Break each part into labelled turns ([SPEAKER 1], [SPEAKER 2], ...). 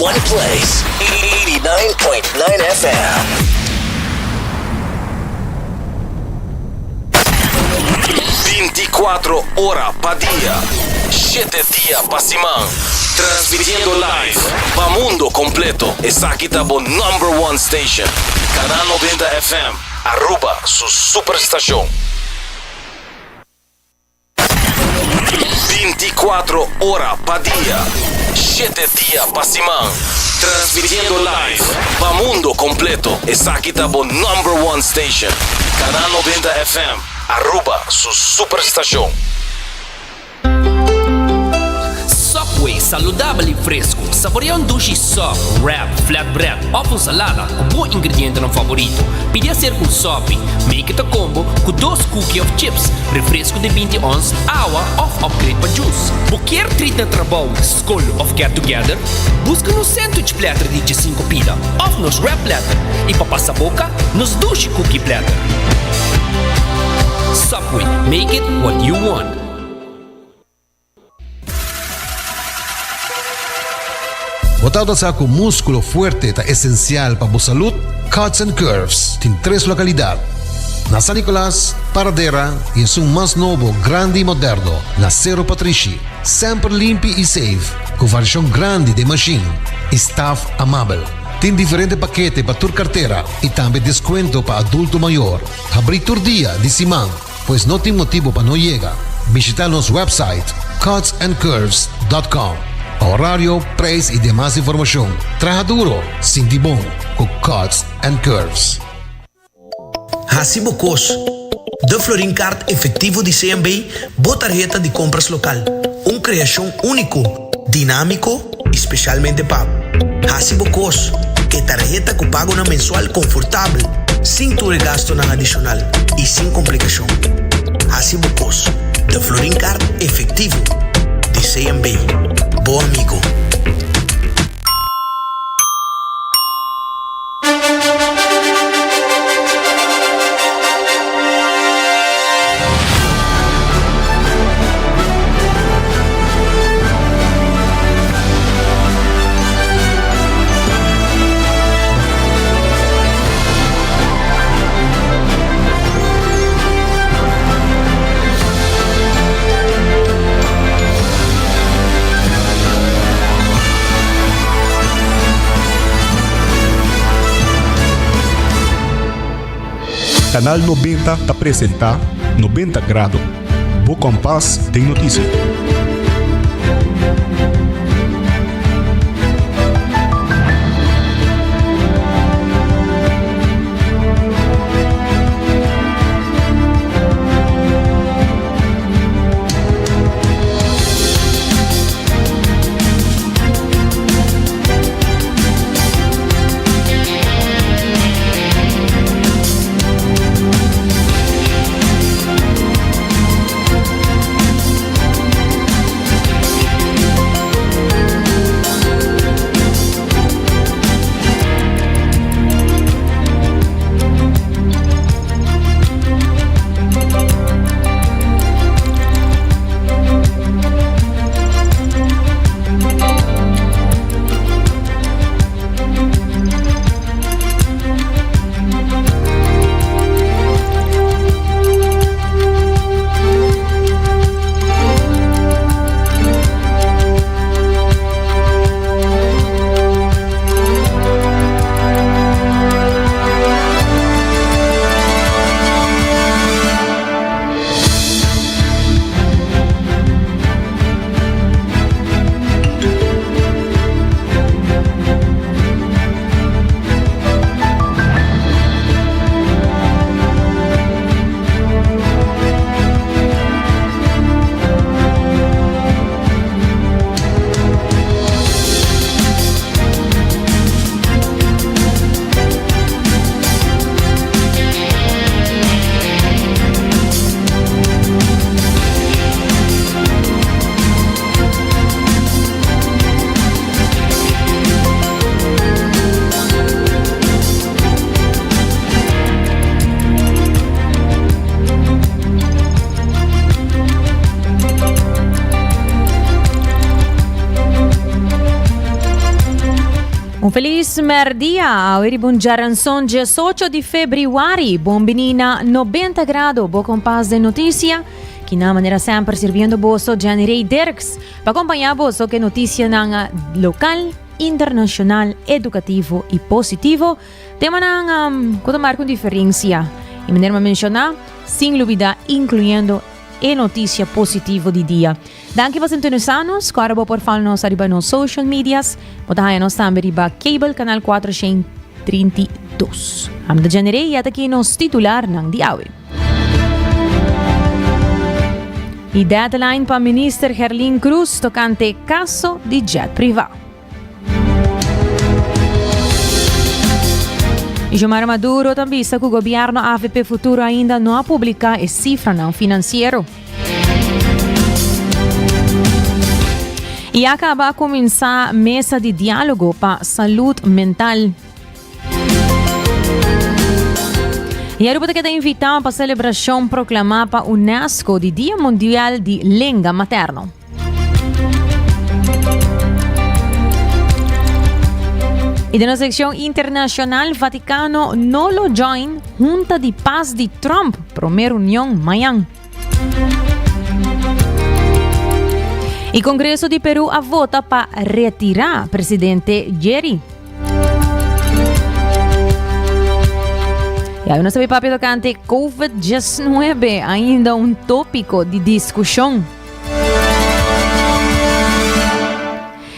[SPEAKER 1] one place. 89.9 FM.
[SPEAKER 2] 24 ora pa dia, shete dia pa siman. Transmitiendo live pa mundo completo. Esaki ta bo number one station. Canal 90 FM, Aruba su superstacion. 24 ora pa dia, shete dia pa siman. Transmitiendo live pa mundo completo. Esaki ta bo number one station. Canal 90 FM, Aruba su superstacion.
[SPEAKER 3] Subway, saludabel y fresco. Saborea un dushi sub, wrap, flatbread of un salada cu bo ingredientenan favorito. Pidi acerca un sopi. Make it a combo cu dos cookie of chips, refresco di 20 ons, awa of upgrade pa juice. Bo kier treat na trabou, scol of get together? Busca nos sandwich platter di 15 pida of nos wrap platter y pa pasa boca, nos dushi cookie platter. Subway, make it what you want.
[SPEAKER 4] Bo tabata sa ku múskulo fuerte ta esensial pa bo salud? Cuts and Curves tin tres lokalidat, na San Nicolas, Paradera i esun mas nobo, grandi i moderno, na Sero Patrishi. Semper limpi i safe, ku variashon grandi den mashin i staf amabel. Tin diferente pakete pa tur kartera i tambe deskuento pa adulto mayor. Habrí tur dia di siman. Pues no tin motibo pa no yega. Bishita nos website cutsandcurves dot com pa horario, prijs y demas informacion. Traha duro, sinti bon cu Cuts and Curves.
[SPEAKER 5] Hasi bo kos. De Florin Card efectivo di CMB, bo tarheta di compras local. Un creacion unico, dinamico y specialmente pa bo. Hasi bo kos, e tarheta ku pagonan mensual konfortabel, sin tur e gastonan adishonal i sin komplikashon. Hasi bo kos, de Florin Card efektivo di CMB. Bo amigo.
[SPEAKER 6] Canal 90 ta presenta 90 Grado, bo kompas den notisia.
[SPEAKER 7] Un felis merdia, awe riba un djaranson 18 di febrüari. Bon bini na 90 Grado, bo kompas den notisia. Kina manera semper sirbiendo boso Jenny Ray Dirks pa acompaña boso ke noticianan local, internacional, educativo y positivo. Temanan um, ku ta marka un diferencia. Y manera mi menciona, sin lubida incluyendo e noticia positivo di dia. Danki pa sintonisa nos. Kòrda bo por follow nos ariba nos social medias. Bo ta haña nos tambe riba cable canal 432. Ami ta Jenny Rey y ata aki nos titularnan di awe. Y deadline pa Minister Gerlin Cruz tocante caso di jet priva. Xiomara Maduro ta bisa cu gobierno avp Futuro ainda no a publica e cifranan financiero. Y a caba a cuminsa mesa di dialogo pa salud mental. Y Aruba ta keda invita pa celebracion proclama pa UNESCO di Dia Mundial di Lenga Materno. Y den nos sección internacional, Vaticano no lo join Junta di Paz di Trump, prome reunión mañan. Y Congreso di Perú a vota pa retira presidente Jerry. Y awe nos ta papia tocante COVID-19, ainda un tópico di discusión.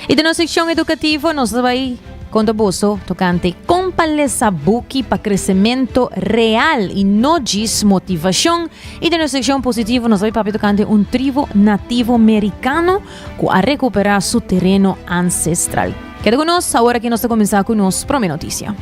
[SPEAKER 7] Y den nos sección educativo nos ta bay conta boso tocante con pa lesa buki pa crecemento real y no djis motivacion. Y den nos sección positivo nos ta bay papia tocante un tribu nativo mericano cu a recupera su tereno ancestral. Keda cu nos, awor aki nos ta cuminsa cu nos prome noticia.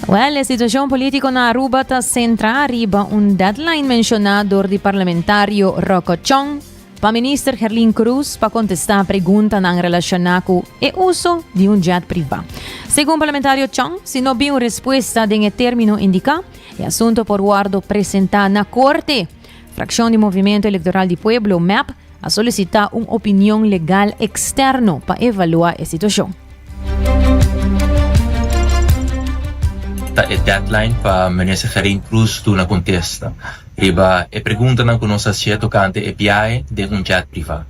[SPEAKER 7] Wel, e situacion politico na Aruba ta centra riba un deadline menciona door di parlamentario Rocco Chong pa minister Gerlin Cruz pa contesta preguntanan relaciona cu e uso di un jet priva. Segun parlamentario Chong, si no bin un respuesta den e termino indica, e asunto por wordo presenta na corte. Fraccion di Movimiento Electoral di Pueblo, mep, a solicita un opinion legal externo pa evalua e situacion.
[SPEAKER 8] Ta e deadline pa Minister Gerlin Cruz duna contesta riba e preguntanan cu nos a hacié tocante e biahe den un jet priva.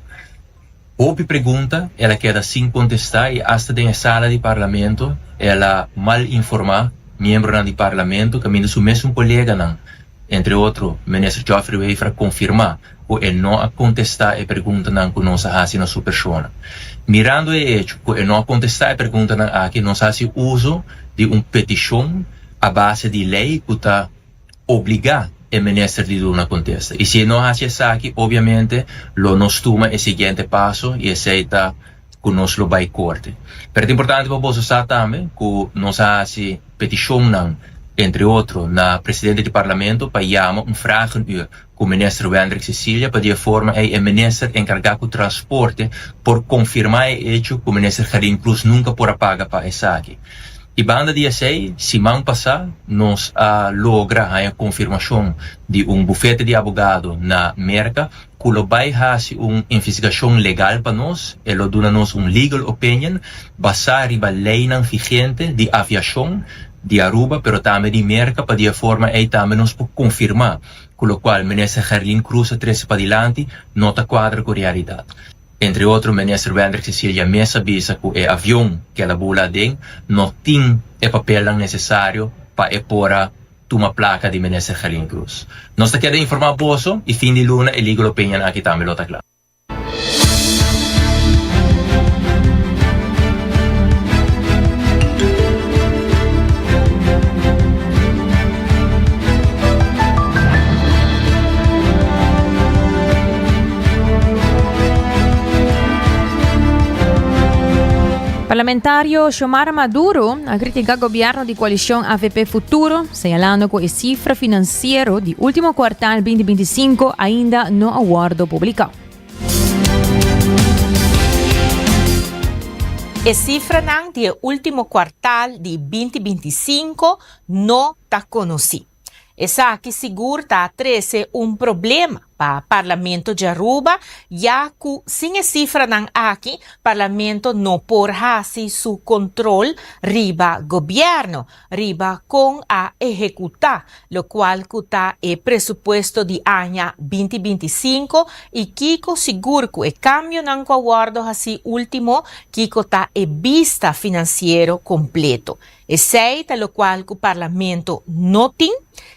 [SPEAKER 8] Hopi pregunta el a keda sin contesta y hasta den e sala di Parlamento el a mal informa miembronan di Parlamento caminda su mesun coleganan Entre otro, Minister Geoffrey Wever a konfirmá ku e no a kontestá e preguntanan ku nos a hasi na su persona. Mirando e echo ku e no a kontestá e preguntanan aki, nos a hasi uso di un petishon a base di lei ku ta obligá e minister di duna kontesta. I si e no hasi esaki, obviamente lo nos tuma e siguiente paso i esei ta ku nos lo bai korte. Pero ta importante pa boso sa tambe ku nos a hasi petishonnan, entre otro na presidente di Parlamento pa yama un vragenuur ku minister Wendrick Cecilia pa di e forma ei e minister enkargá ku transporte por konfirmá e echo ku minister Gerlin Cruz nunka por a paga pa esaki. I banda di esei, siman pasá nos a logra haña konfirmashon di un bufete di abogado na Merka ku lo bai hasi un investigashon legal pa nos, e lo duna nos un legal opinion basá riba leinan vigente di aviashon di Aruba pero tambe di Merka pa di e forma ei tambe nos por konfirmá ku lokual Minister Gerlin Cruz a trese padilanti no ta kuadra ku realidat. Entre otro Minister Wendrick Cecilia mes a bisa ku e avion ku el a bula aden no tin e papelnan nesesario pa e por a tuma plaka di Minister Gerlin Cruz. Nos ta keda informa boso y fin di luna e legal opinion aki tambe lo ta kla.
[SPEAKER 7] Parlamentario Xiomara Maduro a critica gobierno di coalicion avp Futuro, señalando cu e cifra financiero di ultimo cuartal 2025 ainda no a wordo publica.
[SPEAKER 9] E cifranan di e ultimo cuartal di 2025 no ta conoci. Esaki sigur ta trece un problema. pa Parlamento di Aruba, ya cu sin e cifranan aki Parlamento no por haci su control riba Gobierno, riba con a ehecuta locual cu ta e presupuesto di aña binti 25 y kico sigur cu e cambionan cu a wordo haci ultimo, kico ta e bista financiero completo. Esey ta locual cu Parlamento no tin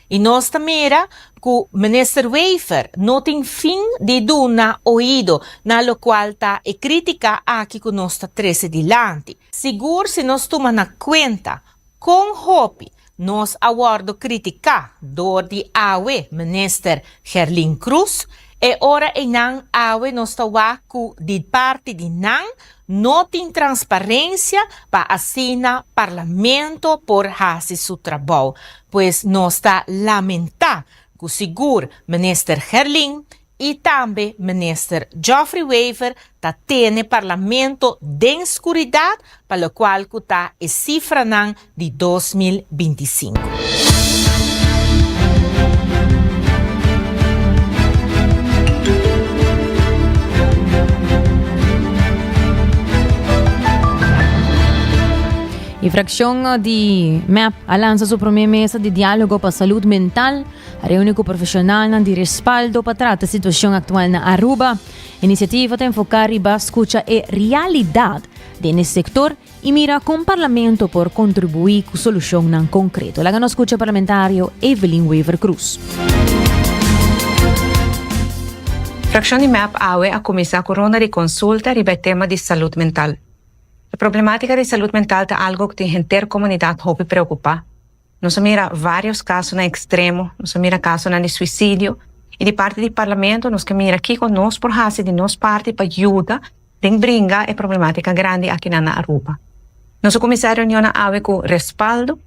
[SPEAKER 9] y nos ta mira cu Minister Wever no tin fin di duna oido na locual ta e critica aki cu nos ta trece dilanti. Sigur si nos tuma na cuenta con hopi nos a wordo critica door di awe Minister Gerlin Croes, e ora eynan awe nos ta wak cu di parti di nan no tin transparencia pa asina Parlamento por haci su trabou. Pues nos ta lamenta cu sigur Minister Gerlin y tambe Minister Geoffrey Wever ta tene Parlamento den scuridad pa locual cu ta e cifranan di 2025.
[SPEAKER 7] E fraccion di MEP a lansa su prome mesa di dialogo pa salud mental. A reuni cu profesionalnan di respaldo pa trata situacion actual na Aruba. Iniciativa ta enfoca riba scucha e realidad den e sector y mira con Parlamento por contribui cu solucionnan concreto. Laga nos scucha parlamentario Evelyn Wever-Croes.
[SPEAKER 10] Fraccion di mep awe a cuminsa cu ronda di consulta riba e tema di salud mental. E problematica di salud mental ta algo cu tin henter comunidad hopi preocupa. Nos a mira varios casonan extremo, nos a mira casonan di suicidio y di parti di Parlamento nos ke mira kico nos por haci di nos parti pa yuda den bringa e problematica grandi akinan na Aruba. Nos a cuminsa e reunionnan awe cu respaldo.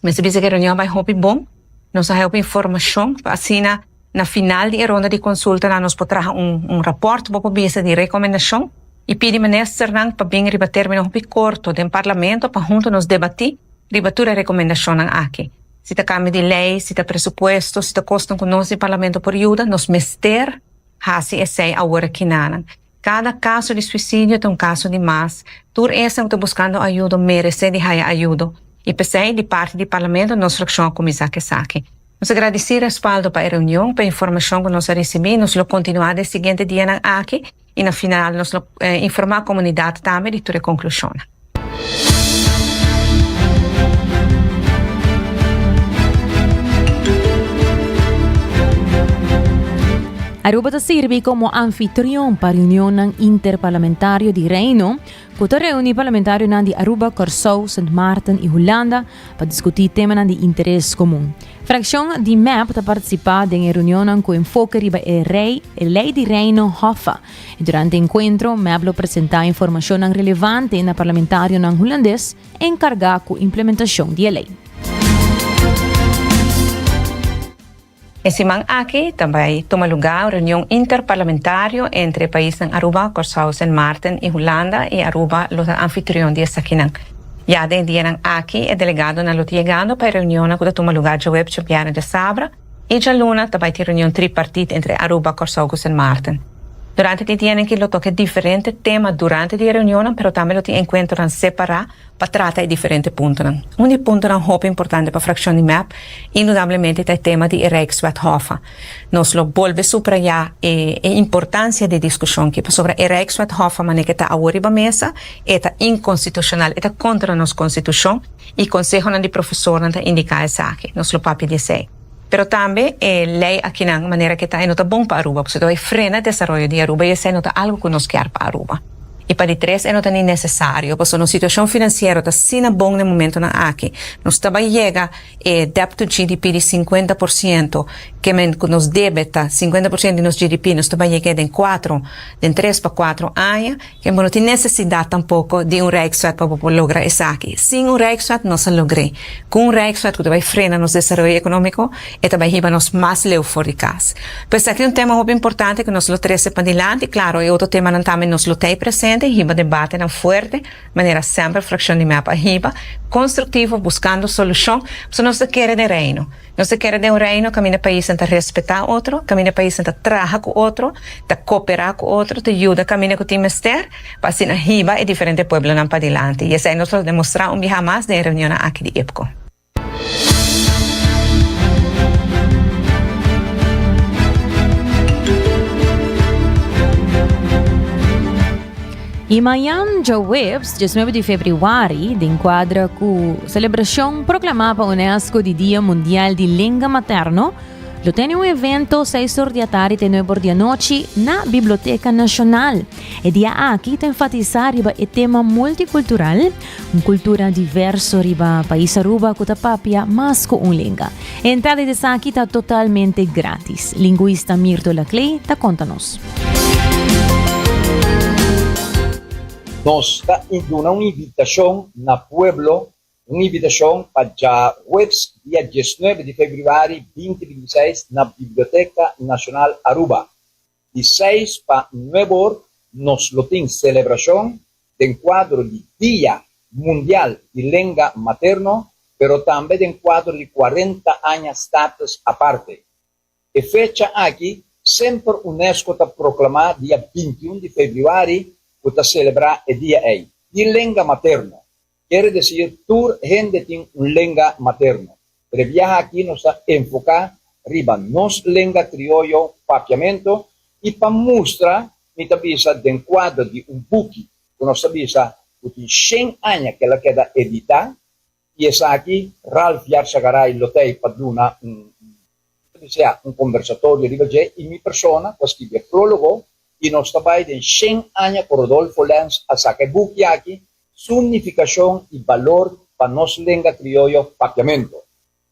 [SPEAKER 10] Mester bisa cu e reunion a bay hopi bon. Nos a haya hopi informacion pa asina na final di e ronda di consultanan nos por traha un un rapport bo por bisa di recomendacion y pidi ministernan pa bin riba termino hopi corto den Parlamento pa hunto nos debati riba tur e rekomendashonnan aki. Si ta kambio di lei, si ta presupuesto, si ta kosnan ku nos di Parlamento por yuda, nos mester hasi esei awor akinanan. Kada kaso di suisidio ta un kaso di mas. Tur esnan ku ta buskando ayudo meresé di haya ayudo. I p'esei di parti di Parlamento nos frakshon a kuminsá ku esaki. Nos a gradisí respaldo pa e reunion, pa e informashon ku nos a risibí. Nos lo kontinuá den siguiente dianan aki i na final nos lo informá komunidat tambe di tur e konklushonnan.
[SPEAKER 7] Aruba ta sirbi como anfitrion pa reunionnan interparlamentario di Reino, cu ta reuni parlamentarionan di Aruba, Corsou, Sint Maarten y Hulanda pa discuti temanan di interes comun. Fraccion di mep ta participa den e reunionnan cu enfoke riba e rey, e ley di Reino Hoffa. Y durante e encuentro, mep lo presenta informacionnan relevante na parlamentarionan Hulandes encarga cu implementacion di e ley.
[SPEAKER 10] E siman aki ta bai tuma lugá un reunion interparlamentario entre e paisnan Aruba, Kòrsou, Sint Maarten i Hulanda i Aruba lo ta anfitrion di esakinan. Ya den e dianan aki e delegadonan lo ta yegando pa e reunionnan ku ta tuma lugá djaweps, djabièrnè, djasabra i djaluna ta bai tin reunion tripartit entre Aruba, Kòrsou ku Sint Maarten. Durante di e dianan aki lo toka diferente tema durante di e reunionnan pero tambe lo tin enkuentronan separá pa trata e diferente puntonan. Un di e puntonan hopi importante pa frakshon di mep indudablemente ta e tema di e Rijkswet Hoffa. Nos lo bolbe subrayá e e importansia di e diskushon aki pasobra e Rijkswet Hoffa manera ke ta awor riba mesa e ta inkonstitushonal, e ta kontra nos konstitushon i konsehonan di profesornan ta indiká esaki. Nos lo papia di esei. Pero tambe e lei akinan manera ke ta e no ta bon pa Aruba pasobra e ta bai frena desaroyo di Aruba i esei no ta algu ku nos kier pa Aruba. I pa di tres e no ta ni nesesario pasobra nos situashon finansiero ta asina bon na e momentonan aki. Nos ta bai yega e debt to GDP di sinkuenta por siento ke men ku nos debe ta 50% di nos GDP nos ta bai yeg'é den kuatro den tres pa kuatro aña. Ke bo no tin nesesidat tampoko di un Rijkswet pa bo por logra esaki. Sin un Rijkswet nos a logr'é. Ku un Rijkswet ku ta bai frena nos desaroyo ekonómiko, e ta bai hiba nos mas leu for di kas. Pues esaki ta un tema hopi importante ku nos lo trese padilanti. Klaro, e otro temanan tambe nos lo ta ei presente. Naturalmente hiba debatenan fuerte, manera semper fraccion di mep a hiba, constructivo, buscando solucion, pasobra nos ta kere den Reino. Nos ta kere den un Reino caminda paisnan ta respeta otro, caminda paisnan ta traha cu otro, ta coopera cu otro, ta yuda caminda cu tin mester, pa asina hiba e diferente pueblonan padilanti. Y esey nos lo demostra un biaha mas den e reunionnan aki di IPCO.
[SPEAKER 7] Y mañan djaweps, 19 di februari, den cuadra cu celebracion proclama pa UNESCO di Dia Mundial di Lenga Materno, lo tene un evento 6 or di atardi te 9 or di anochi na Biblioteca Nacional. E dia aki ta enfatisa riba e tema multicultural, Un cultura diverso riba pais Aruba cu ta papia mas cu un lenga. E entrada di esaki ta totalmente gratis. Linguista Mirto Laclay ta conta nos.
[SPEAKER 11] Nos ta duna un invitacion na pueblo, un invitacion pa djahuebs dia diesnuebe di februari 2026 na Biblioteca Nacional Aruba. Di seis pa nuebe or nos lo tin celebracion den cuadro di Dia Mundial di Lenga Materno, pero tambe den cuadro di cuarenta aña Status Aparte. E fecha aki semper UNESCO ta proclama dia 21 di februari cu ta celebra e dia ey, di Lenga Materno. Kere decir tur hende tin un lenga materno. Pero e biaha aki nos ta enfoca riba nos lenga crioyo Papiamento y pa mustra mi ta bisa den cuadro di un buki cu nos ta bisa cu tin shen aña cu el a keda edita y esaki Ralph Yarzagaray lo ta ey pa duna un sea un conversatorio riba dje y mi persona cu a skibi e prologo y nos ta bay den shen aña cu Rodolfo Lenz a saca e buki aki su nificacion y balor pa nos lenga crioyo Papiamento.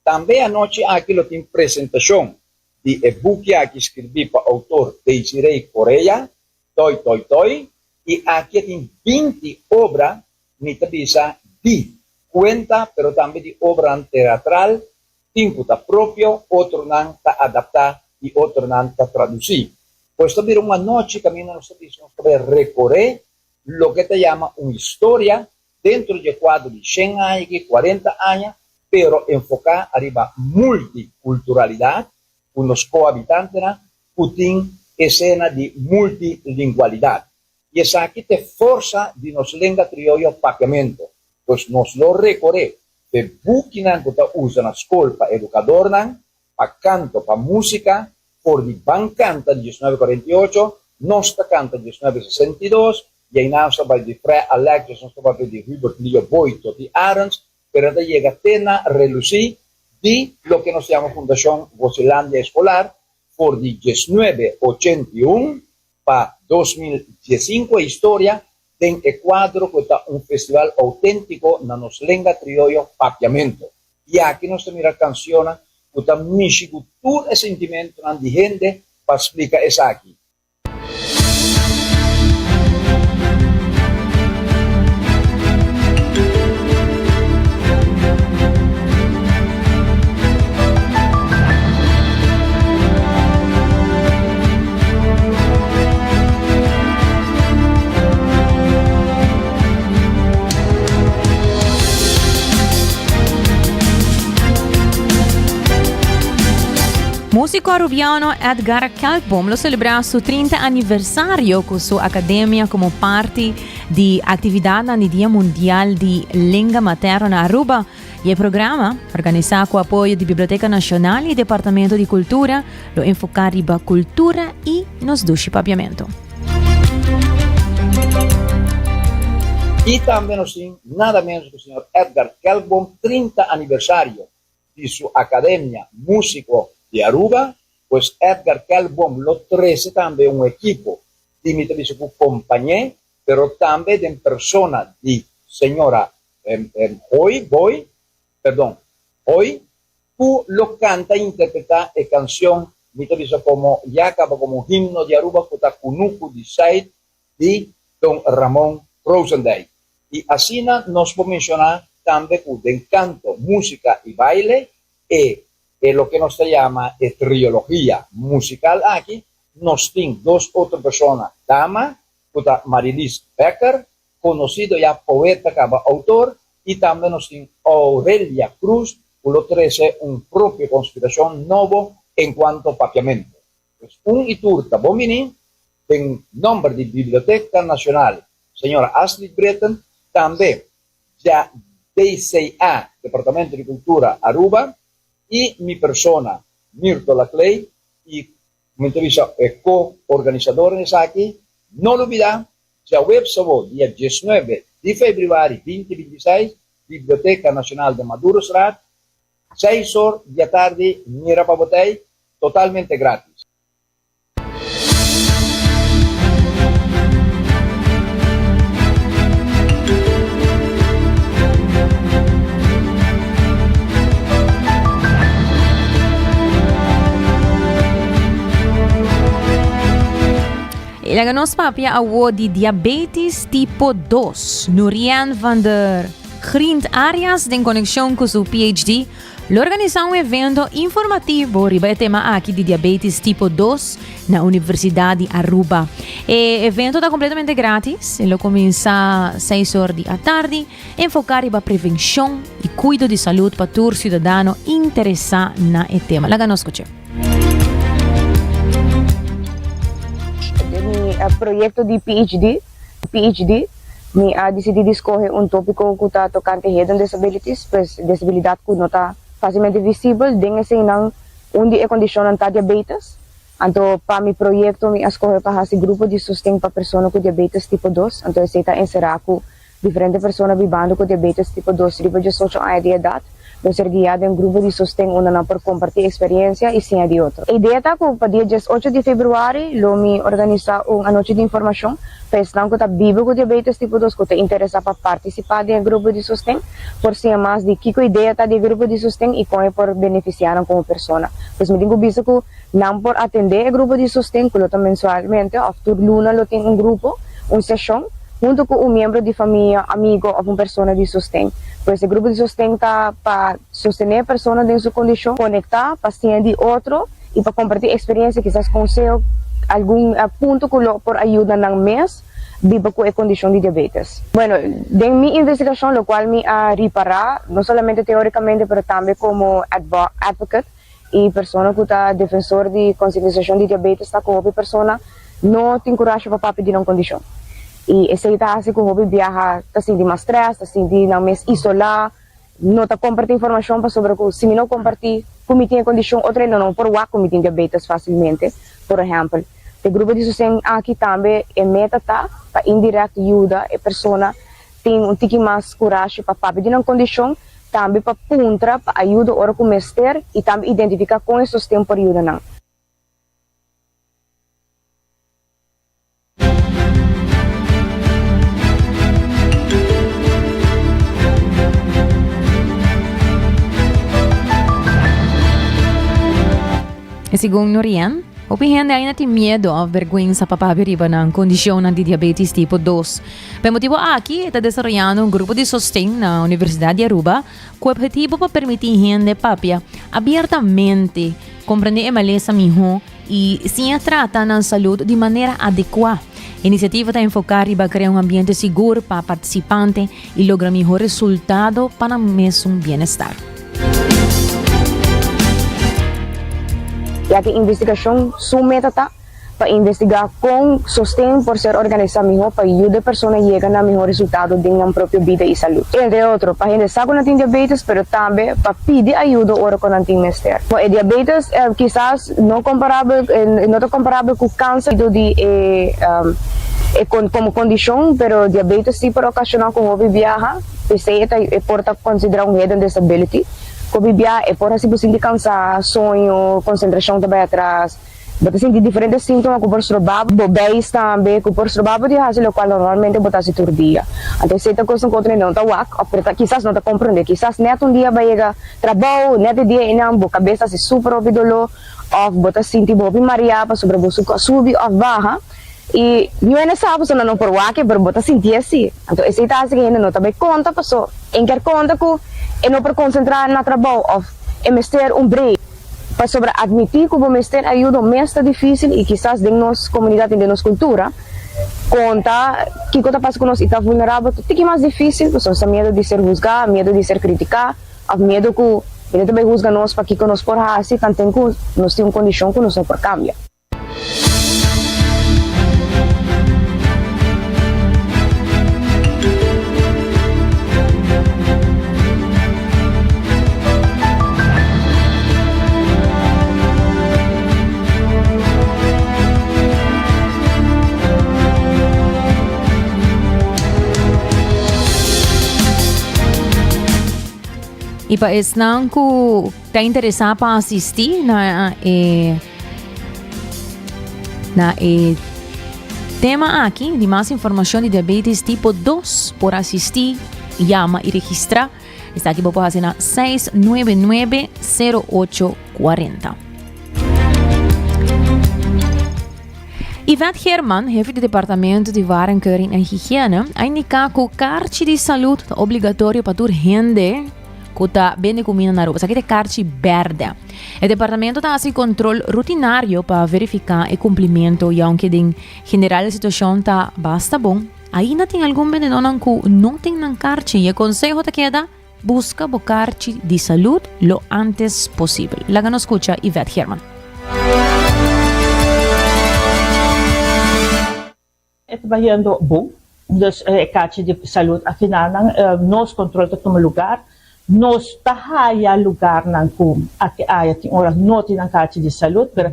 [SPEAKER 11] Tambe anochi aki lo tin presentacion di e buki aki skirbi pa autor Desiree Correa, Toi Toi Toi, y aki a tin 20 obra, mi ta bisa di cuenta pero tambe di obranan teatral, tin cu ta propio, otronan ta adapta y otronan ta traduci. Pues ta bira un anochi caminda nos ta bisa nos ta bay recore loke ta yama un historia dentro dje kuadro di shen aña aki, kuarenta aña, pero enfoká ariba multikulturalidat ku nos kohabitantenan ku tin esena di multilingualidat. I esaki ta e forsa di nos lenga krioyo Papiamento. Pues nos lo rekoré p'e bukinan ku ta usa na skol pa edukadornan, pa kanto, pa músika, for di Ban Kanta di 1948, Nos Ta Kanta di 1962, i einan nos ta bai di Fre Alexis, nos ta papia di Hubert Leo Boy, Toti Arends, pero e ta yega te na relusí di loke nos ta yama Fundashon Vocelandia Escolar for di 1981 pa 2015 e historia den e kuadro ku ta un festival outéntiko na nos lenga krioyo Papiamento. I aki nos ta mira kansionnan ku ta mishi ku tur e sentimentunan di hende pa splika esaki.
[SPEAKER 7] Músico arubiano Edgar Kelkboom lo celebra su 30 aniversario cu su academia como parti di actividadnan di Dia Mundial di Lenga Materno na Aruba. Y e programa, organisa cu apoyo di Biblioteca Nacional y Departamento di Cultura, lo enfoca riba cultura y nos dushi papiamento.
[SPEAKER 11] Y tambe nos tin nada menos cu señor Edgar Kelkboom, 30 aniversario di su Academia Musico di Aruba, pues Edgar Kelkboom lo trece tambe un ekipo di mi ta bisa cu compañe, pero tambe den persona di señora Hoy, Boy, perdon, Hoy, cu lo canta y interpreta e cancion, mi ta bisa como ya caba como un himno di Aruba cu ta Cunucu di Zuid di Don Ramon Krozendijk. Y asina nos por menciona tambe cu den canto, musica y baile e e loke nos ta yama e triologia musical aki, nos tin dos otro persona dama. ku ta Marilis Becker, konosido ya poeta kaba outor, i tambe nos tin Aurelia Cruz ku lo trese un propio konspirashon nobo enkuanto papiamentu. Pues un i tur ta bon bini den nòmber di Biblioteka Nashonal Señora Astrid Britten, tambe dja DCA, Departamento di Cultura Aruba, y mi persona Mirto Laclay y mi ta bisa e co-organisadornan esaki, no lubida djaweps awo dia diesnuebe di februari binti bintiseis, Biblioteca Nacional den Madurostraat, seis or di atardi, mira pa bo tey, totalmente gratis.
[SPEAKER 7] Y laga nos papia awo di diabetes tipo 2. Nurien van der Grint Arias den conexion cu su PhD Lo organisá un evento informativo riba e tema aki di diabetes tipo 2 na Universidad di Aruba. E evento ta completamente gratis e lo cuminsa 6 or di atardi, enfoca riba prevencion y cuido di salud pa tur ciudadano interesa na e tema. Laga nos scucha.
[SPEAKER 12] Den mi proyecto di PhD, PhD, Mi a disidí di skohe un tópiko ku ta tokante hidden disabilities, pues desabilidat ku no ta fásilmente visibel. Den eseinan un di e kondishonnan ta diabetes. Anto pa mi proyekto mi a skohe pa hasi grupo di sosten pa persona ku diabetes tipo dos. Anto esei ta enserá ku diferente persona bibando ku diabetes tipo dos riba diesocho aña di edat lo ser guiá den grupo di sosten unda nan por kompartí eksperensia i siña di otro. E idea ta ku pa dia diesocho di februari lo mi organisá un anochi di informashon Pa esnan ku ta biba ku diabetes tipo dos ku ta interesá pa partisipá den e grupo di sosten, por siña mas di kiko idea ta di e grupo di sosten i kon e por benefisiá nan komo persona. Pues mi tin ku bisa ku nan por atendé e grupo di sosten ku lo ta mensualmente òf tur luna lo tin un grupo, un seshon, huntu ku un miembro di famia, amigo òf un persona di sosten. Pues e grupo di sosten ta pa sostené e persona den su kondishon, konektá pa siña di otro. i pa kompartí eksperensia, kisas konseho, algun punto ku lo por a yuda nan mes biba ku e kondishon di diabetes. Bueno, den mi investigashon lokual mi a ripará, no solamente teórikamente pero tambe komo advocate i persona ku ta defensor di konsientisashon di diabetes ta ku hopi persona no tin kurashi pa papia di nan kondishon. I esei ta hasi ku hopi biaha ta sinti mas strès, ta sinti nan mes isolá, No ta comparti informacion pasobra cu si mi no comparti cu mi tin e condicion otro hende no por wak cu mi tin diabetes facilmente. Por ehempel, e grupo di sosten aki tambe e meta ta pa indirect yuda e persona tin un tiki mas curashi pa papia di nan condicion, tambe pa puntra pa ayuda ora cu mester y tambe identifica con e sosten por yuda nan.
[SPEAKER 7] E segun Norian, hopi hende ainda tin miedo of bergwensa pa papia riba nan condicionnan di diabetes tipo 2. Pa e motibo aki e ta desaroyando un grupo di sosten na Universidad di Aruba cu objetivo pa permiti hende papia abiertamente, comprende e malesa miho i siña trata nan salud di manera adekuá. E inisiativa ta enfoká riba krea un ambiente sigur pa partisipante i logra mihó resultado pa nan mesun bienestar.
[SPEAKER 12] Ya ku e investigashon su meta ta pa investigá kon sosten por ser organisá mihó pa yuda e persona yega na mihó resultado den nan propio bida i salud. Entre otro, pa hende sa ku nan tin diabetes, pero tambe pa pidi ayudo ora ku nan tin mester. Bon, e diabetes kisas no komparabel, no ta komparabel ku kanser di e e komo kondishon, pero diabetes si por okashoná ku hopi biaha, p'esei e ta e por ta konsiderá un hidden disability. Ku hopi biaha e por hasi bo sinti kansá, soño, konsentrashon ta bai atras. Bo ta sinti diferente síntoma ku por stroba bo beis tambe, ku por stroba bo di hasi lokual normalmente bo ta hasi tur dia. Anto esei ta kosnan ku otro hende no ta wak òf por ta kisas no ta komprondé. Kisas nèt un dia bo a yega trabou, nèt e dia einan bo kabes ta hasi super hopi doló òf bo ta sinti bo hopi mariá pasobra bo suku a subi òf baha i niun hende sa pasobra nan no por wak e pero bo ta sintié si. Anto esei ta hasi ku hende no ta bai konta paso e kier konta ku e no por konsentrá na trabou òf e mester un break. Pasobra admití ku bo mester ayudo mes ta difísil i kisas den nos komunidat i den nos kultura. konta kiko ta pasa ku nos i ta vulnerabel ta tiki mas difísil pasobra nos ta miedu di ser husgá, miedu di ser kritiká òf miedu ku hende ta bai husga nos pa kiko nos por hasi tanten ku nos tin un kondishon ku nos no por kambia.
[SPEAKER 7] Y pa esnan cu ta interesa pa asisti na e na e tema aki di mas informacion di diabetes tipo 2 por asisti, yama y registra. Esaki bo por hasi na 699 0840. Yvette Geerman, hefe di Departamento di Warenkeuring en Higiene, a indica cu karchi di salud ta obligatorio pa tur hende cu ta bende cuminda na Aruba. Esaki ta e karchi berde. E departamento ta haci control rutinario pa verifica e cumplimento y aunke den general e situacion ta basta bon, Ainda tin algun bendedónan ku no tin nan karchi i e konseho ta keda, Buska bo karchi di salud lo antes posibel. Laga nos skucha Yvette Geerman.
[SPEAKER 13] E ta bayendo bon, dus e karchi di salud akinannan nos kontrol ta tuma lugar. Nos ta haya lugarnan ku aki aya tin ora no tin nan karchi di salud, pero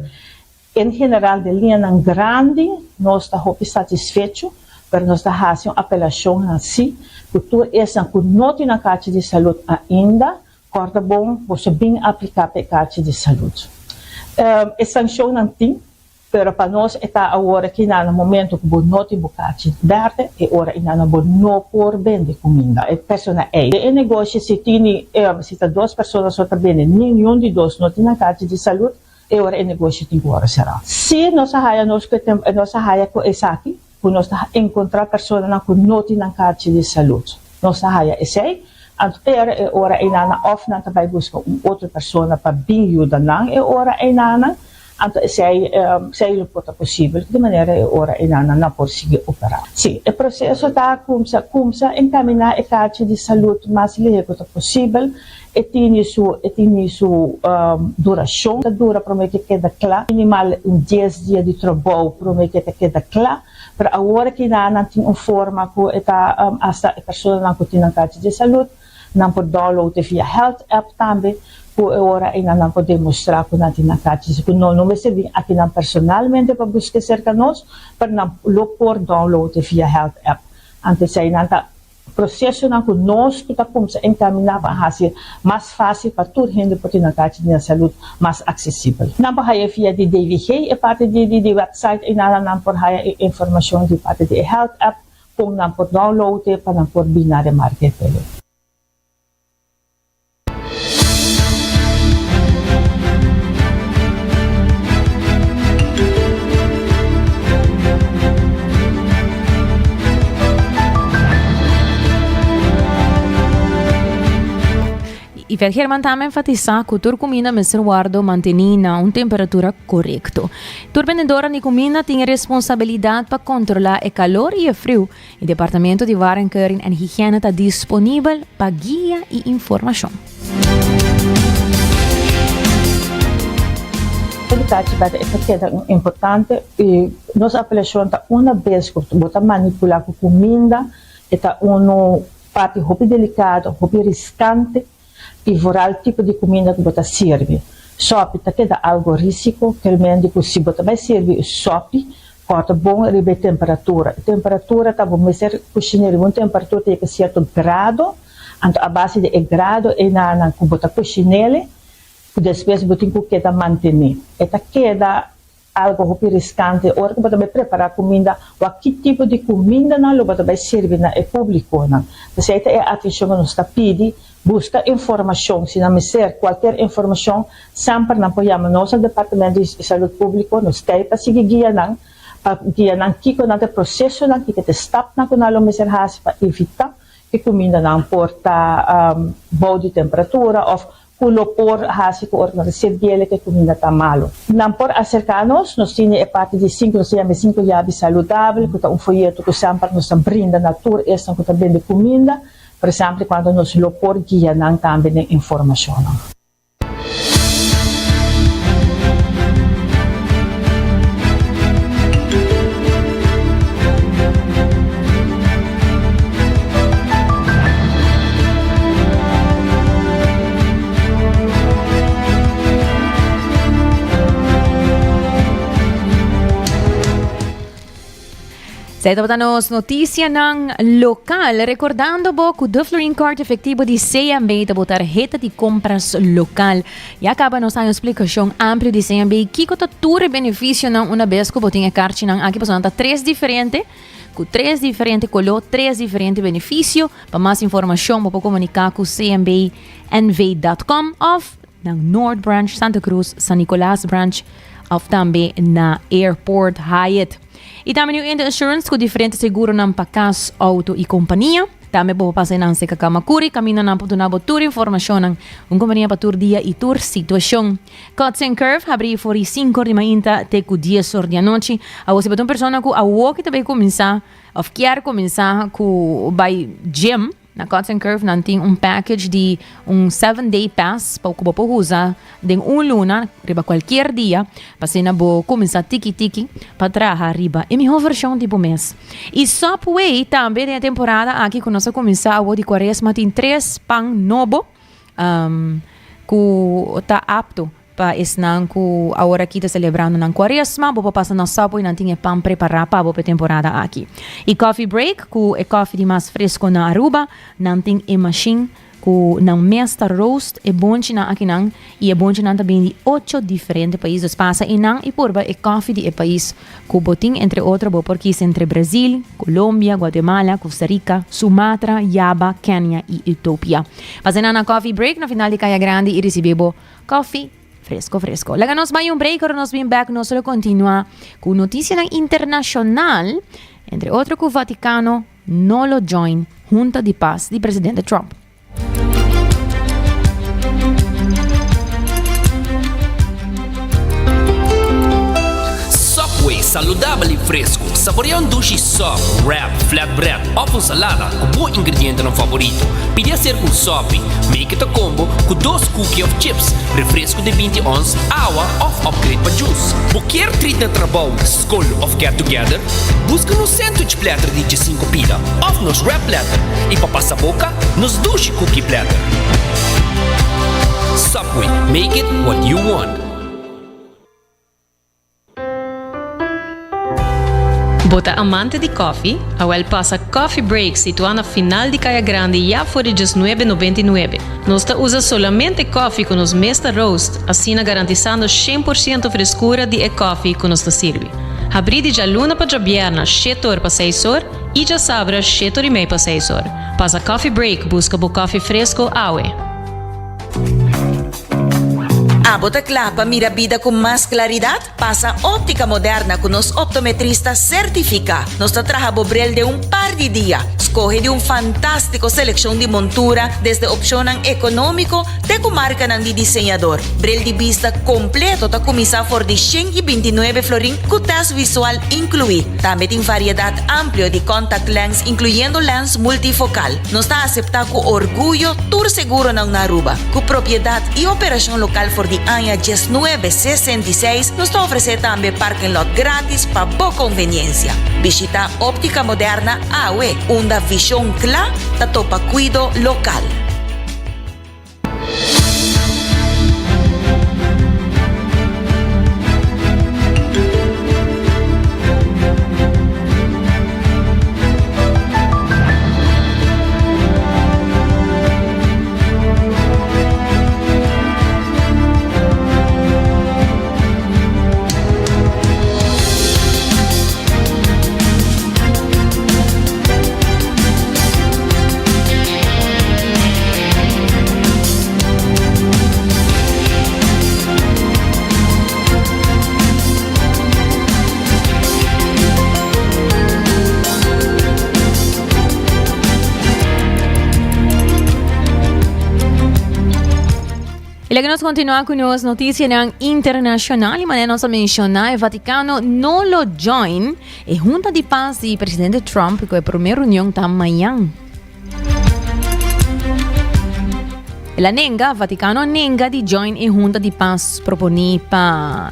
[SPEAKER 13] En general den liñanan grandi nos ta hopi satisfecho, pero nos ta haci un apelacion haci cu tur esnan cu no tin nan carchi di salud ainda, corda bon boso bin aplica pa e carchi di salud. E sancionnan tin, pero pa nos e ta awor aki na na momento cu bo no tin bo carchi berde, e ora ei na bo no por bende cuminda. E persona ei den e negoshi si tini, si ta dos persona so ta bende, ningun di dos no tin nan carchi di salud, E ora e negoshi tin ku ora será. Si nos a haya nos ku e tempu nos a haya ku esaki, ku nos ta enkontrá personanan ku no tin nan karchi di salud. Nos ta haya esei, anto pero e ora einanan òf nan ta bai buska un otro persona pa bin yuda nan e ora einanan, anto esei esei lo por ta posibel di manera e ora einanan nan por sigui operá. Si, e proseso ta kumsa kumsa enkaminá e karchi di salud mas lihe ku ta posibel. E tini su e tini su duracion ta dura prome ke keda kla, minimal un dies dia di trabou prome ke ta keda kla, pero awor aki nan nan tin un forma ku e ta hasta e personanan ku tin nan karchi di salud nan por download e via health app tambe ku e ora ei nan nan por demostra ku nan tin nan karchi di ku no no mester bin aki nan personalmente pa buska serka nos pero nan lo por download e via health app antes ei nan ta Procesonan cu nos cu ta cumsa encamina pa haci mas facil pa tur hende por tin nan kachi di nan salud mas accesibel. Nan por haya via di DVG e parti di di website einana nan por haya e informacion di parti di e health app con nan por download e pa nan por bina remarke p'e.
[SPEAKER 7] Yvette Herman tambe enfatisa cu tur cuminda mester wordo manteni na un temperatura corecto. Tur bendedornan di cuminda tin e responsabilidad pa controla e calor y e friu E Departamento di Warenkeuring en Higiene ta disponibel pa guia y informacion.
[SPEAKER 13] Educatie bata e ta keda un importante y nos apelacion ta una bes cu bo ta manipula cu cuminda e ta uno parti hopi delicado, hopi riscante y vooral tipo di cuminda cu bo ta sirbi. Sopi ta keda algo risico, kelmente cu si bo ta bay sirbi e sopi Kòrta bon riba e temperatura. E temperatura ta bo mester kushina riba un temperatura ta yega sierto grado, anto a base di e grado einanan ku bo ta kushin'el, ku despues bo tin ku keda mantené. E ta keda algo hopi riskante ora ku bo ta bai prepará kuminda, wak ki tipo di kumindanan lo bo ta bai sirbi na e públikonan. P'esei ta e atenshon ku nos ta pidi Buska informashon, si nan mester kualker informashon, semper nan por yama nos na Departamento di Salud Públiko, nos ta ei pa sigui guia nan, pa guia nan kiko nan ta e prosesonan, kiko ta e stapnan ku nan lo mester hasi pa evitá ku kumindanan por ta bou di temperatura òf. ku lo por hasi ku ora ku nan ta sirbiel ku e kuminda ta malu. Nan por aserká nos, nos tene e parti di sinku, nos ta yama e sinku yabi saludabel, ku ta un foyeto ku semper nos ta brinda na tur esnan ku ta bende kuminda, por esempel kuantu nos lo por guia nan tambe den informashonnan.
[SPEAKER 7] Esei tabata nos noticianan local. Recordando bo cu de Florin Card efectivo di CMB ta bo tarjeta di compras local. Ya caba nos hay un explicacion amplio di CMB. Kiko ta tur e beneficionan una vez cu bo tin e karchinan aki. Pasobra nan ta tres diferente. Cu tres diferente color, tres diferente beneficio. Pa mas informacion bo por comunica cu cmbnv.com of na Noord Branch, Santa Cruz, San Nicolas Branch of tambe na Airport Hyatt. Y tambe New India Assurance cu diferente seguronan pa cas, auto y compania. Tambe bo por pasa nan cerca Camacuri, caminda nan por duna bo tur informacionnan. Un compania pa tur dia y tur situacion. Cuts and Curve habri for di 5 or di mainta te cu 10 or di anochi. Awor si bo ta un persona cu awo ki ta bay cuminsa of kier cuminsa cu bay gym, Na Cuts and Curve nan tin un package di un 7 day pass pa ku bo por usa den un luna riba kualkier dia pa asina bo kuminsá tiki tiki pa traha riba e mihó vershon di bo mes. I Subway tambe den e temporada aki ku nos a kuminsá awor di kuaresma tin tres pan nobo ku ta apto. Pa esnan ku awor aki ta selebrando nan kuaresma, bo por pasa na Subway, nan tin e pan prepará pa bo pa e temporada aki. I Coffee Break, ku e kòfi di mas fresko na Aruba, nan tin e mashin ku nan mes ta roast e bonchinan akinan i e bonchinan ta bini di ocho diferente pais. Dus pasa einan i purba e kòfi di e pais ku bo tin. Entre otro bo por kis entre Brazil, Colombia, Guatemala, Costa Rica, Sumatra, Java, Kenia i Ethiopia. Pasa einan na Coffee Break na final di Kaya Grandi i risibí bo Koffie fresco fresco. Laga nos bai un break ora nos bin back nos lo continua cu noticianan internacional, entre otro cu Vaticano no lo join Junta di Paz di presidente Trump.
[SPEAKER 3] Subway, saludabel y fresco. Saborea un dushi sub, wrap, flatbread of un salada cu bo ingredientenan favorito. Pidi aser cu un sopi. Make it a combo cu dos cookie of chips, refresco di 20 ons, awa of upgrade pa juice. Bo kier treat na trabou, skol of get together? Busca nos sandwich platter di djesinco pida of nos wrap platter y pa pasa boca, nos dushi cookie platter. Subway, make it what you want.
[SPEAKER 14] Bo ta amante di koffie? Awel pasa Coffee Break situá na final di Kaya Grandi ya for di djesnuebe nobenta i nuebe. Nos ta usa solamente koffie ku nos mes ta roast, asina garantisando shen por siento freskura di e koffie ku nos ta sirbi. Habrí di djaluna pa djabièrna shete or pa seis or i djasabra shete or i mei pa seis or. Pasa Coffee Break buska bo koffie fresko awe.
[SPEAKER 15] Abo ta kla pa mira bida ku mas klaridat? Pasa Óptica Moderna ku nos optometrista sertifiká. Nos ta traha bo bril den un par di dia. Skohe di un fantástiko selekshon di montura, desde opshonnan ekonómiko te ku markanan di diseñador. Bril di bista kompleto ta kuminsá for di 129 florin ku tèst visual inkluí. Tambe tin variedat amplio di contact lens inkluyendo lens multifokal. Nos ta aseptá ku orguyo tur seguronan na Aruba. Ku propiedat i operashon lokal for di aña diesnuebe sesenta i seis, nos ta ofresé tambe parking lot gratis pa bo konveniensia. Bishitá Óptica Moderna awe, unda vishon kla ta topa kuido lokal.
[SPEAKER 7] Laga nos continua cu nos noticianan internacional y manera nos a menciona e Vaticano no lo join e Junta di Paz di presidente Trump cu e prome reunion ta mañan. El a nenga, Vaticano a nenga di join e Junta di Paz proponi pa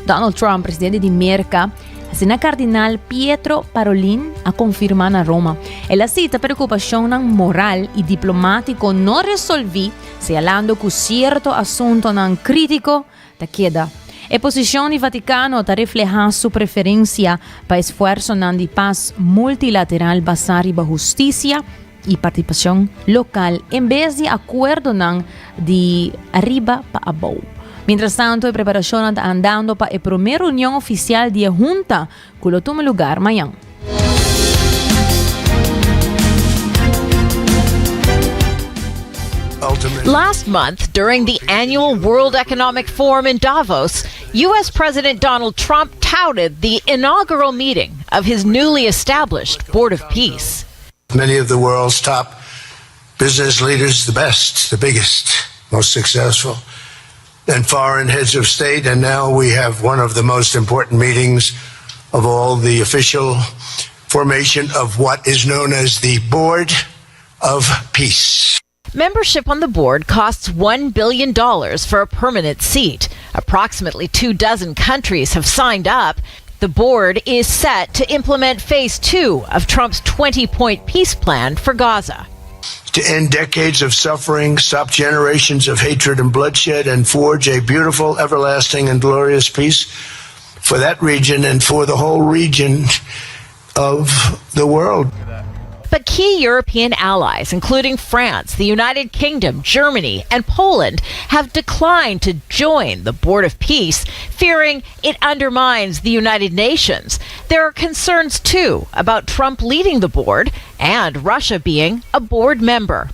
[SPEAKER 7] Donald Trump, presidente di Merca. Asina Kardinal Pietro Parolin a konfirmá na Roma. El a sita preokupashonnan moral i diplomátiko no resolví, señalando ku sierto asuntonan krítiko ta keda. E posishon di Vatikano ta reflehá su preferensia pa esfuersonan di pas multilateral basá riba hustisia i partipashon lokal en bes di akuerdonan di ariba pa abou. Mientrastanto e preparashonnan ta andando pa e promé reunion ofisial di e hunta ku lo tuma lugar mañan.
[SPEAKER 16] Last month, during the annual World Economic Forum in Davos, U.S. President Donald Trump touted the inaugural meeting of his newly established Board of Peace.
[SPEAKER 17] Many of the world's top business leaders, the best, the biggest, most successful, and foreign heads of state. And now we have one of the most important meetings of all the official formation of what is known as the Board of Peace.
[SPEAKER 16] Membership on the board costs $1 billion for a permanent seat. Approximately two dozen countries have signed up. The board is set to implement phase two of Trump's 20 point peace plan for Gaza.
[SPEAKER 17] To end decades of suffering, stop generations of hatred and bloodshed, and forge a beautiful, everlasting, and glorious peace for that region and for the whole region of the world.
[SPEAKER 16] But key European allies, including France, the United Kingdom, Germany, and Poland, have declined to join the Board of Peace, fearing it undermines the United Nations. There are concerns, too, about Trump leading the board and Russia being a board member.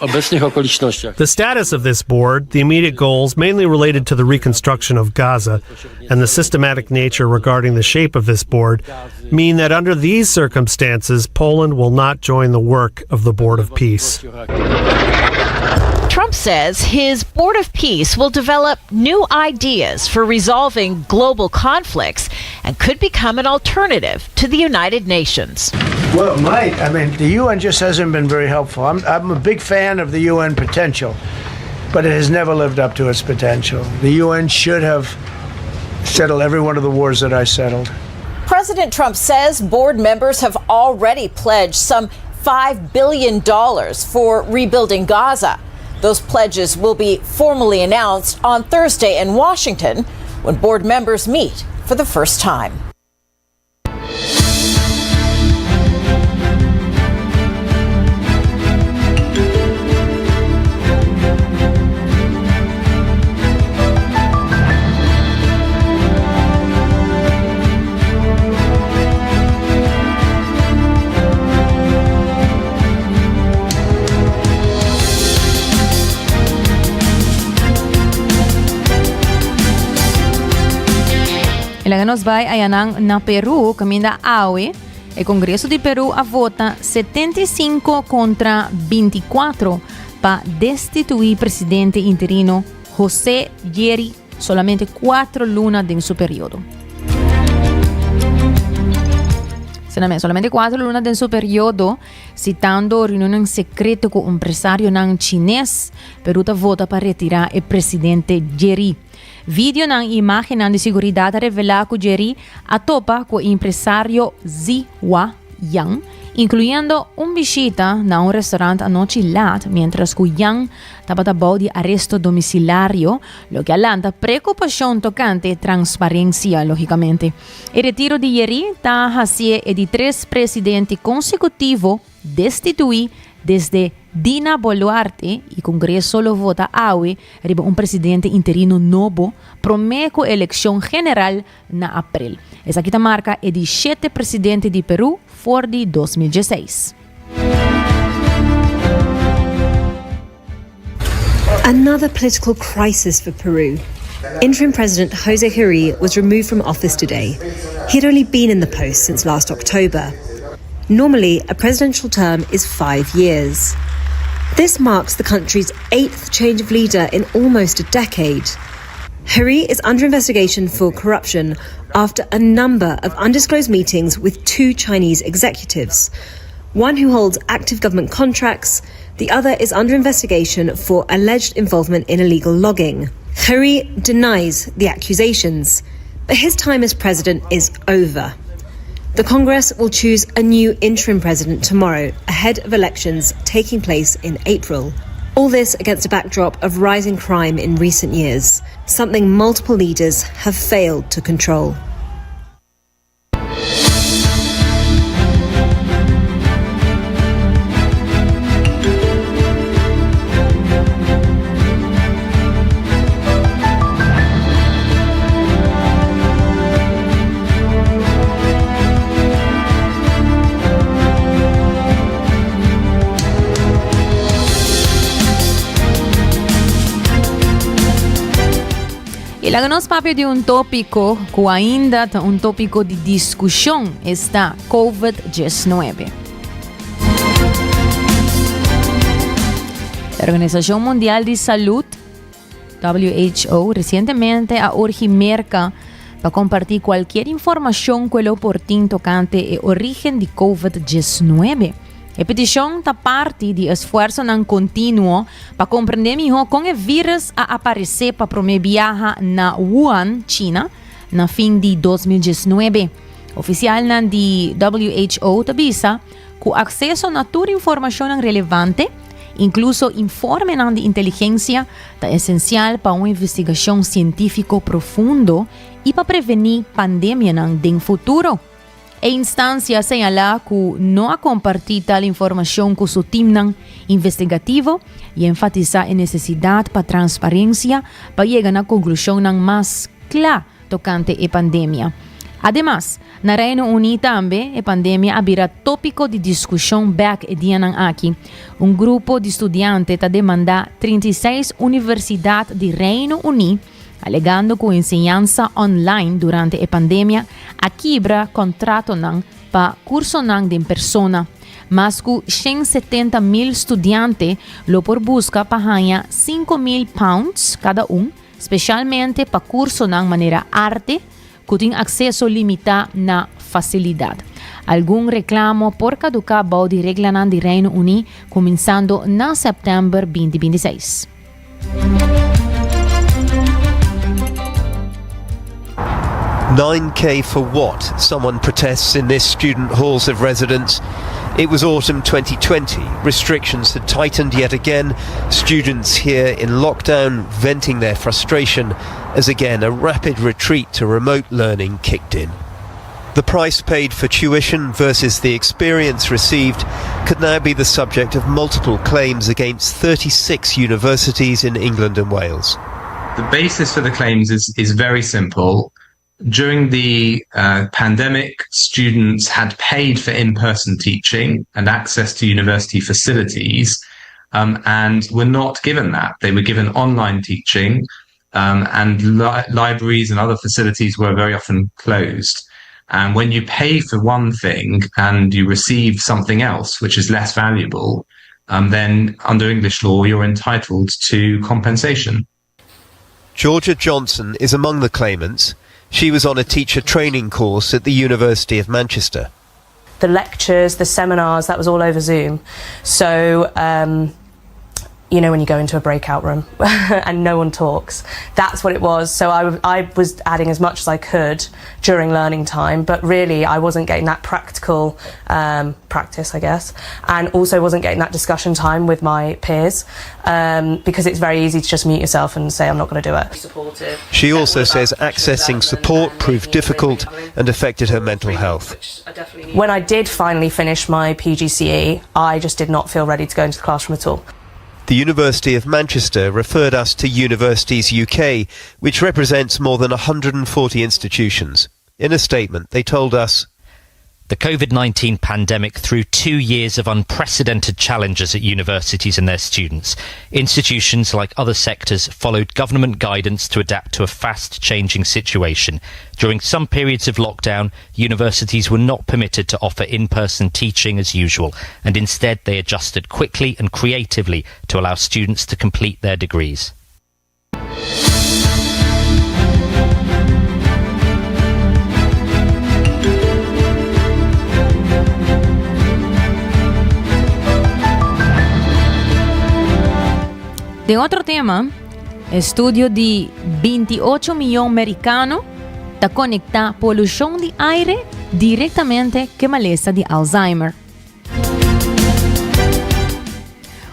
[SPEAKER 18] The status of this board, the immediate goals mainly related to the reconstruction of Gaza, and the systematic nature regarding the shape of this board mean that under these circumstances, Poland will not join the work of the Board of Peace.
[SPEAKER 16] Trump says his Board of Peace will develop new ideas for resolving global conflicts and could become an alternative to the United Nations.
[SPEAKER 17] Well, it might. I mean, the UN just hasn't been very helpful. I'm, I'm a big fan of the UN potential, but it has never lived up to its potential. The UN should have settled every one of the wars that I settled.
[SPEAKER 16] President Trump says board members have already pledged some $5 billion for rebuilding Gaza. Those pledges will be formally announced on Thursday in Washington when board members meet for the first time.
[SPEAKER 7] Laga nos bai ayanan na Peru, kaminda awe e Kongreso di Peru a vota 75 kontra 24 pa destituí presidente interino José Yeri solamente 4 luna den su periodo. Solamente 4 luna den su periodo, citando reunionnan secreto cu empresarionan chines, Peru ta vota pa retira e presidente Jerry. Videonan y imagennan di seguridad a revela cu Jerry a topa cu e empresario Zihua Yang, incluyendo un bishita na un restaurant anochi laat mientras cu Yang tabata bou di aresto domiciliario, loke a lanta preocupacion tocante transparencia, logicamente. E retiro di Yerry ta hacié e di tres presidente consecutivo destituí desde Dina Boluarte y Congreso lo vota awe riba un presidente interino nobo prome cu eleccion general na april. Esaki ta marca e di shete presidente di Peru for di 2016.
[SPEAKER 19] Another political crisis for Peru. Interim President Jose Jerí was removed from office today. He had only been in the post since last October. Normally, a presidential term is five years. This marks the country's eighth change of leader in almost a decade. Jerí is under investigation for corruption after a number of undisclosed meetings with two Chinese executives. One who holds active government contracts, the other is under investigation for alleged involvement in illegal logging. Jerí denies the accusations, but his time as president is over. The Congress will choose a new interim president tomorrow, ahead of elections taking place in April. All this against a backdrop of rising crime in recent years, something multiple leaders have failed to control.
[SPEAKER 7] Y laga nos papia di un tópiko ku ainda ta un tópiko di diskushon, esta COVID-19. E Organisashon Mundial di Salud WHO resientemente a urgi Merka pa kompartí kualkier informashon ku e lo por tin tokante e orígen di Covid 19. E petishon ta parti di esfuersonan kontinuo pa komprendé mihó kon e vírus a aparesé pa promé biaha na Wuhan, China, na fin di 2019. Ofisialnan di WHO ta bisa ku akseso na tur informashonnan relevante, Inkluso informenan di inteligensia ta esensial pa un investigashon sientífiko profundo i pa prevení pandemianan den futuro. E instansia a señalá ku no a kompartí tal informashon ku su timnan investigativo i enfatisá e nesesidat pa transparensia pa yega na konklushonnan mas kla tokante e pandemia. Ademas, na Reino Uní tambe e pandemia a bira tópiko di diskushon bèk e dianan aki. Un grupo di studiante ta demandá 36 universidat di Reino Uní, alegando ku enseñansa online durante e pandemia a kibra kontratonan pa kursonan den persona. Mas ku 170 mil studiante lo por buska pa haña 5.000 pounds kada un, Specialmente pa cursonan manera arte cu tin acceso limita na facilidad. Algun reclamo por caduca bou di reglanan di Reino Uni cuminsando na september 2026.
[SPEAKER 20] 9k for what? Someone protests in this student halls of residence. It was autumn 2020. Restrictions had tightened yet again. Students here in lockdown venting their frustration as again a rapid retreat to remote learning kicked in. The price paid for tuition versus the experience received could now be the subject of multiple claims against 36 universities in England and Wales.
[SPEAKER 21] The basis for the claims is, is very simple. During the uh, pandemic, students had paid for in person teaching and access to university facilities um, and were not given that. They were given online teaching, um, and li- libraries and other facilities were very often closed. And when you pay for one thing and you receive something else, which is less valuable, um, then under English law, you're entitled to compensation.
[SPEAKER 20] Georgia Johnson is among the claimants. She was on a teacher training course at the University of Manchester.
[SPEAKER 22] The lectures, the seminars, that was all over Zoom. So, um, you know when you go into a breakout room and no one talks. That's what it was. So I, I was adding as much as I could during learning time, but really I wasn't getting that practical um, practice, I guess, and also wasn't getting that discussion time with my peers um, because it's very easy to just mute yourself and say, I'm not going to do it.
[SPEAKER 20] She also says accessing support proved difficult and affected her mental health.
[SPEAKER 22] When I did finally finish my PGCE, I just did not feel ready to go into the classroom at all.
[SPEAKER 20] The University of Manchester referred us to Universities UK, which represents more than 140 institutions. In a statement, they told us.
[SPEAKER 1] The COVID 19 pandemic threw two years of unprecedented challenges at universities and their students. Institutions, like other sectors, followed government guidance to adapt to a fast changing situation. During some periods of lockdown, universities were not permitted to offer in person teaching as usual, and instead they adjusted quickly and creatively to allow students to complete their degrees.
[SPEAKER 7] Den otro tema, estudio di 28 miyon mericano ta conecta polucion di aire directamente cu malesa di Alzheimer.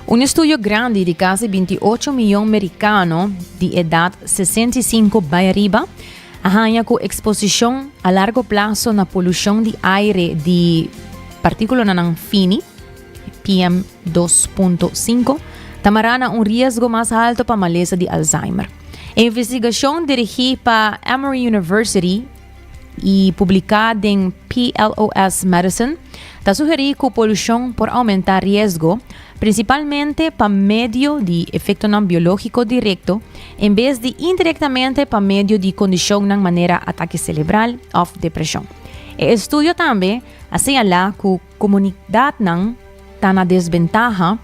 [SPEAKER 7] Un estudio grandi di casi 28 miyon mericano di edad 65 bay ariba a haña cu exposicion a largo plazo na polucion di aire di partículonan fini, PM 2.5, ta mará na un riesgo mas halto pa malesa di Alzheimer. E investigacion dirigi pa Emory University y publica den PLOS Medicine ta sugeri cu polucion por aumenta riesgo, principalmente pa medio di efectonan biologico directo en bes di indirectamente pa medio di condicionnan manera atake celebral of depresion. E estudio tambe a señala cu Comunidadnan ta na desbentaha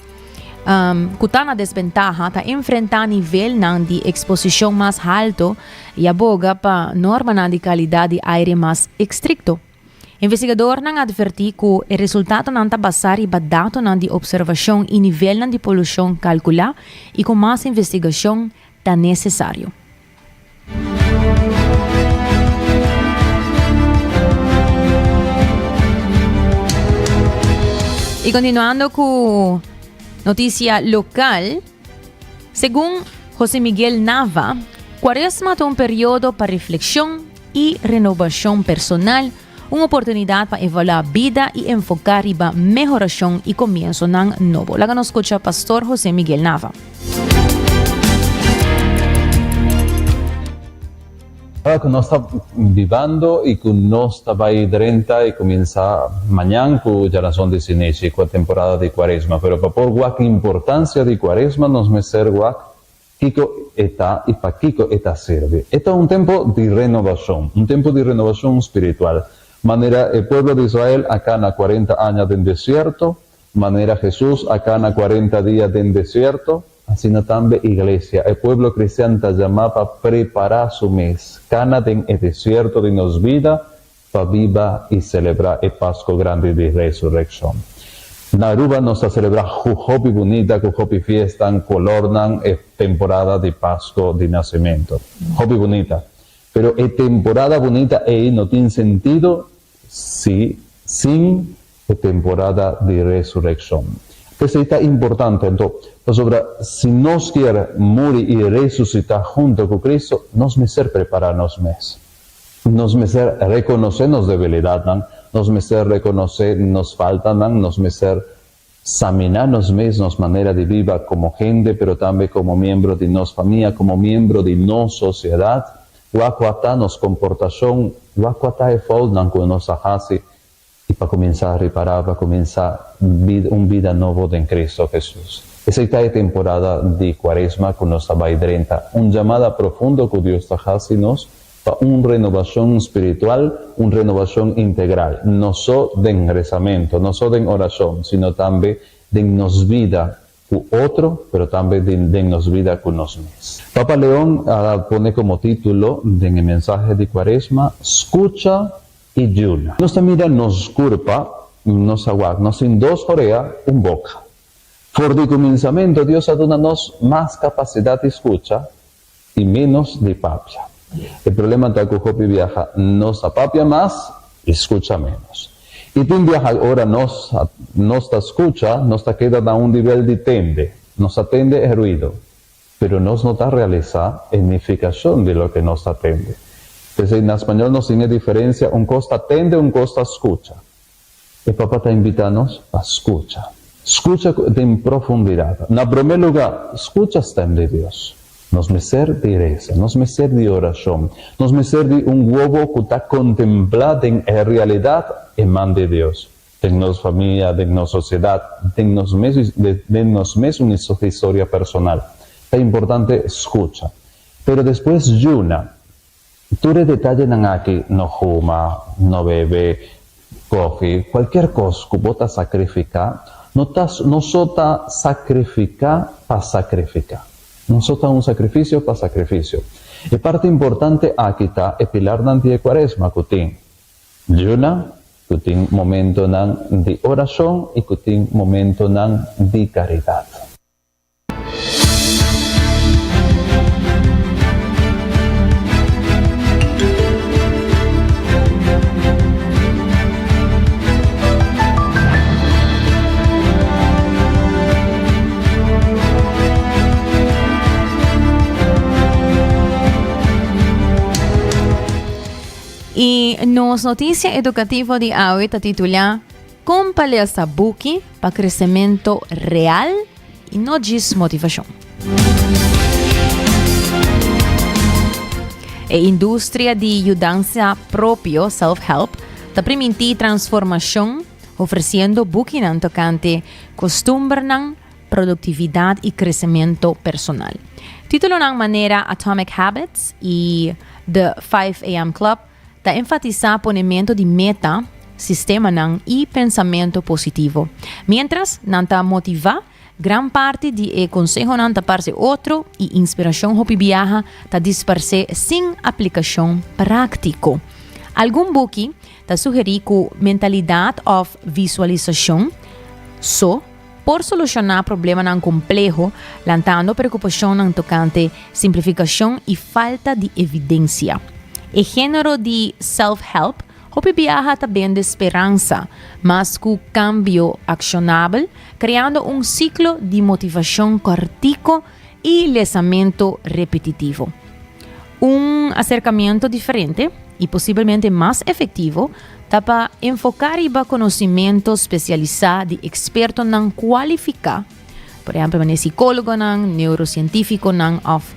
[SPEAKER 7] cu ta na desbentaha ta enfrenta nivelnan di exposicion mas halto y a boga pa normanan di calidad di aire mas estricto. Investigadornan adverti cu e resultatonan ta basa riba datonan di observacion y nivelnan di polucion calcula y cu mas investigacion ta necesario. Y continuando cu noticia local, segun José Miguel Nava, cuaresma ta un periodo pa reflexion y renovacion personal, un oportunidad pa evalua bida y enfoca riba mehoracion y comienzonan nobo. Laga nos scucha Pastor José Miguel Nava.
[SPEAKER 2] Ora ku nos ta bibando i ku nos ta bai drenta i kuminsá mañan ku djarason di Sinichi ku e temporada di Kuaresma. Pero pa por wak importansia di Kuaresma nos mester wak kiko e ta i pa kiko e ta sirbi. E ta un tempu di renobashon, un tempu di renobashon spiritual. Manera e pueblo di Israel a kana kuarenta aña den desierto, Manera Hesus a kana kuarenta dia den desierto, asina tambe iglesia, e pueblo kristian ta yamá pa prepará su mes, kana den e desierto di nos bida pa biba i selebrá e Pasko grandi di Resurekshon. Na Aruba nos ta selebrá ku hopi bunita, ku hopi fiestan, kolornan e temporada di Pasko di Nasementu. Hopi bunita. Pero e temporada bunita ei no tin sentido si sin E temporada di resureccion. P'esei ta importante anto, pasobra si nos kier muri i resucitá hunto cu Cristo, nos mester prepará nos mes. Nos mester reconocé nos debilidadnan, nos mester reconocé nos faltanan, nos mester saminá nos mes, nos manera di biba como hende, pero tambe como miembro di nos famia, como miembro di nos sociedad, wak cua ta nos comportacion, wak cua ta e foutnan cu nos a haci, i pa kuminsá ripará, pa kuminsá un bida nobo den Cristo Jesus. Esei ta e temporada di Kuaresma ku nos ta bai drenta, un yamada profundo ku Dios ta hasi nos pa un renobashon spiritual, un renobashon integral, no so den resamentu, no so den orashon, sino tambe den nos bida ku otro, pero tambe den nos bida ku nos mes. Papa Leon a pone komo título den e mensahe di Kuaresma, Skucha I Juna. Nos ta mira nos kurpa, nos a wak, nos tin dos orea, un boka. For di kuminsamentu Dios a duna nos mas kapasidat di skucha i ménos di papia. E problema ta ku hopi biaha nos ta papia mas i skucha ménos. I tin biaha ora nos nos ta skucha, nos ta keda na un nivel di tende. Nos ta tende e ruido. Pero nos no ta realisá e nifikashon di loke nos ta tende. P'esei na spañol nos tin e diferensia un kos ta tende un kos ta skucha. E Papa ta invitá nos pa skucha. Skucha den profundidat. Na promé lugá, skucha stèm di Dios. Nos mester di resa, nos mester di orashon, nos mester di un wowo ku ta kontemplá den e realidat e man di Dios den nos famia, den nos sosiedat, den nos mes den nos mesun historia personal. Ta importante skucha. Pero despues yuna. Tur e detayenan aki, no huma, no bebe kofi, kualkier kos ku bo ta sakrifiká, no ta no so ta sakrifiká pa sakrifiká. No so ta un sakrifisio pa sakrifisio. E parti importante aki ta e pilarnan di e kuaresma ku tin yuna, ku tin momentonan di orashon i ku tin momentonan di karidat.
[SPEAKER 7] Y nos noticia educativo di awe ta titula Kon pa lesa buki pa crecemento real y no djis motivacion. E industria di yudansa propio, self-help, ta primintí transformacion ofreciendo bukinan tocante costumbernan, productividad y crecemento personal. Titulonan manera Atomic Habits y The 5 AM Club ta enfatisá ponementu di meta, sistemanan i pensamentu positivo. Miéntras nan ta motivá, gran parti di e konsehonan ta parse otro i inspirashon hopi biaha ta disparsé sin aplikashon práktiko. Algun buki ta sugerí ku mentalidat òf visualisashon so por solushoná problemanan kompleho, lantando preokupashonnan tokante simplifikashon i falta di evidensia. E género di self-help hopi biaha ta bende speransa mas ku kambio akshonabel, kreando un siklo di motivashon kòrtiko i lesamentu repetitivo. Un aserkamentu diferente, i posibelmente mas efektivo, ta pa enfoká riba konosimento spesialisá di ekspertonan kualifiká, por ehèmpel manera sikólogonan, neurosientífikonan òf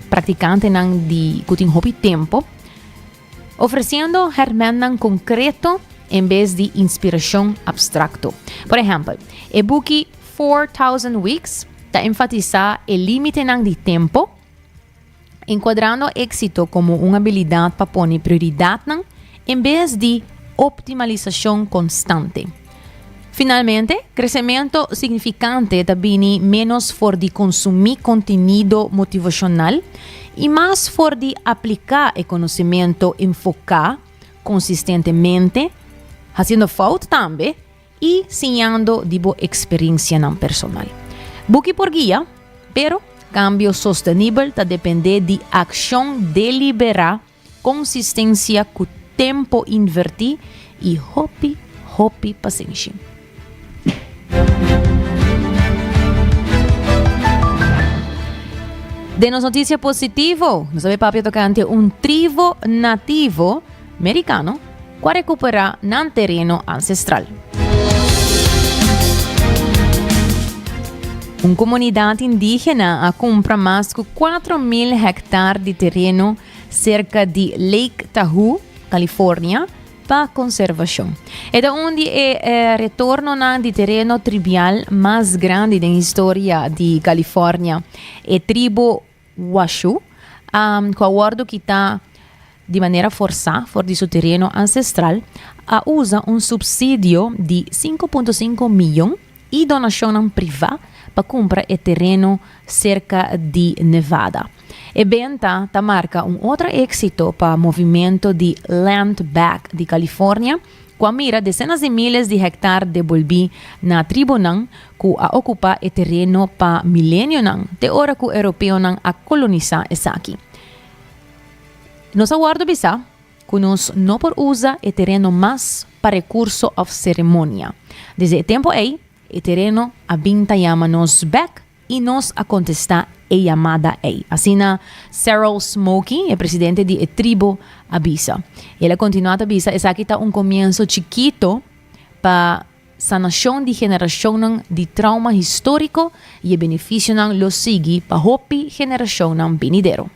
[SPEAKER 7] praktikantenan di ku tin hopi tempu, ofresiendo hèrmènnan konkreto en bes di inspirashon abstrakto. Por ehèmpel, e buki 4000 Weeks ta enfatisá e límitenan di tempu, enkuadrando éksito komo un abilidat pa pone prioridatnan en bes di optimalisashon konstante. Finalmente, kresementu signifikante ta bini ménos for di konsumí kontenido motivashonal i mas for di apliká e konosementu enfoká konsistentemente, hasiendo fout tambe, i siñando di bo eksperensianan personal. Buki por guia, pero kambio sostenibel ta dependé di akshon deliberá, konsistensia ku tempu invertí i hopi, hopi pasenshi. Den nos notisia positivo, nos ta bay papia tokante un tribo nativo merikano ku a rekuperá nan tereno ansestral. Un komunidat indígena a kumpra mas ku 4.000 hèktar di tereno serka di Lake Tahoe, California, pa konservashon. E ta un di e retornonan di tereno tribial mas grandi den historia di California. E tribu Washoe, ku a wòrdu kitá di manera forsá for di su tereno ansestral, a usa un supsidio di 5.5 miyon i donashonnan privá pa kumpra e tereno serka di Nevada. E benta ta marka un otro éksito pa movimento di Land Back di California, ku a mira desenas di miles di hèktar debolbí na tribunan ku a okupá e tereno pa milenionan te ora ku europeonan a kolonisá esaki. Nos a wòrdu bisá ku nos no por usa e tereno mas pa rekurso òf seremonia. Desde e tempu ei, e tereno a bin ta yama nos bèk i nos a kontestá e yamada ei. Asina Serrell Smokey, e presidente di e tribu, a bisa. El a kontinuá ta bisa, Esaki ta un komienso chikito pa. Sanashon di generashonnan di trauma históriko i e benefisionan lo sigui pa hopi generashonnan binidero.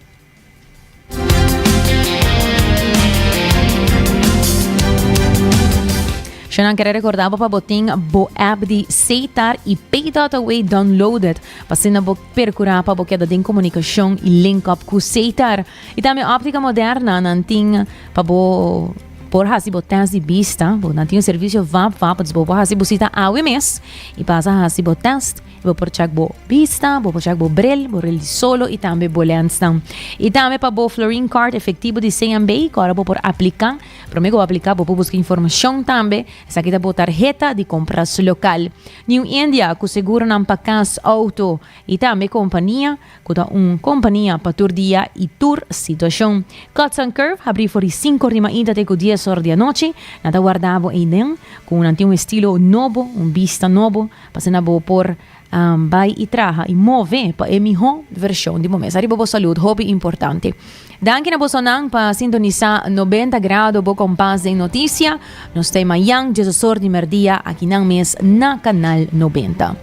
[SPEAKER 7] Shonan kere recorda bo pa bo tin bo app di Setar y Pay.away downloaded pa asina bo percura pa bo keda den comunicacion y link up cu Setar. Y tambe Optica Moderna nan tin pa bo por haci bo test di bista. Bo nan tin un servicio vap vap, dus bo por haci bo cita awe mes y pasa haci bo test. Bo por check bo bista, bo por check bo bril, bo bril di solo y tambe bo lensnan. Y tambe pa bo Florin Card efectivo di CMB, cu ora bo por aplica. Prome cu bo aplica bo por busca informacion tambe. Esaki ta bo tarheta di compras local. New India cu seguronan pa cas, auto y tambe compania, cu ta un compania pa tur dia y tur situacion. Cuts and Curve habri for di cinco or di mainta te cu dies or di anochi. Nan ta warda bo eyden cu nan tin un estilo nobo, un bista nobo. P'asina bo por bai i traha i move pa e mihó vershon di bo mes. Ariba bo salud, hopi importante. Danki na bosonan pa sintonisá 90 Grado bo kompas den notisia. Nos ta e mayan diesosor di merdia akinan mes na Kanal 90.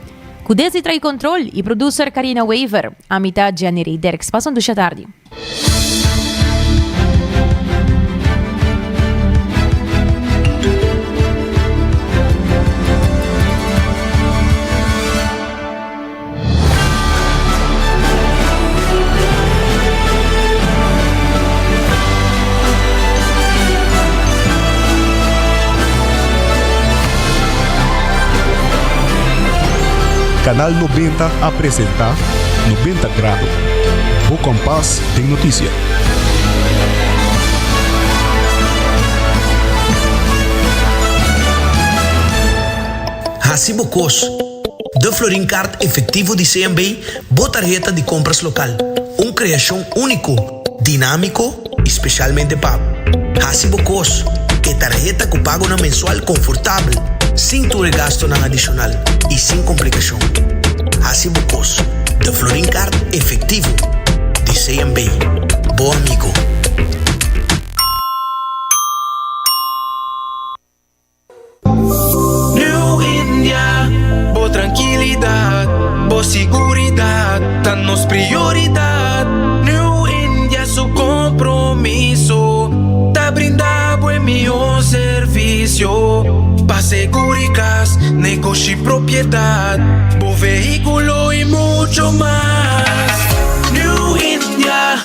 [SPEAKER 7] Ku Desi trae kontrol i producer Karina Wever. Ami ta Jenny Rey Derks. Pasa un dusha tardi.
[SPEAKER 6] Canal 90 a presenta 90 Grado. Bo kompas den notisia.
[SPEAKER 4] Hasi bo kos. De Florin Card efectivo di CMB, bo tarheta di compras local. Un creacion unico, dinamico y specialmente pa bo. Hasi bo kos. E tarheta cu pagonan mensual confortabel, sin tur e gastonan adicional y sin complicacion. Hasi bo kos. De Florin Card efectivo di CMB. Bo amigo.
[SPEAKER 5] New India, bo trankilidat, bo siguridat ta nos prioridat. New India su kompromiso ta brinda bo e mihó servisio pa seguri kas, negoshi, propiedat, bo vehíkulo i mucho mas. New India,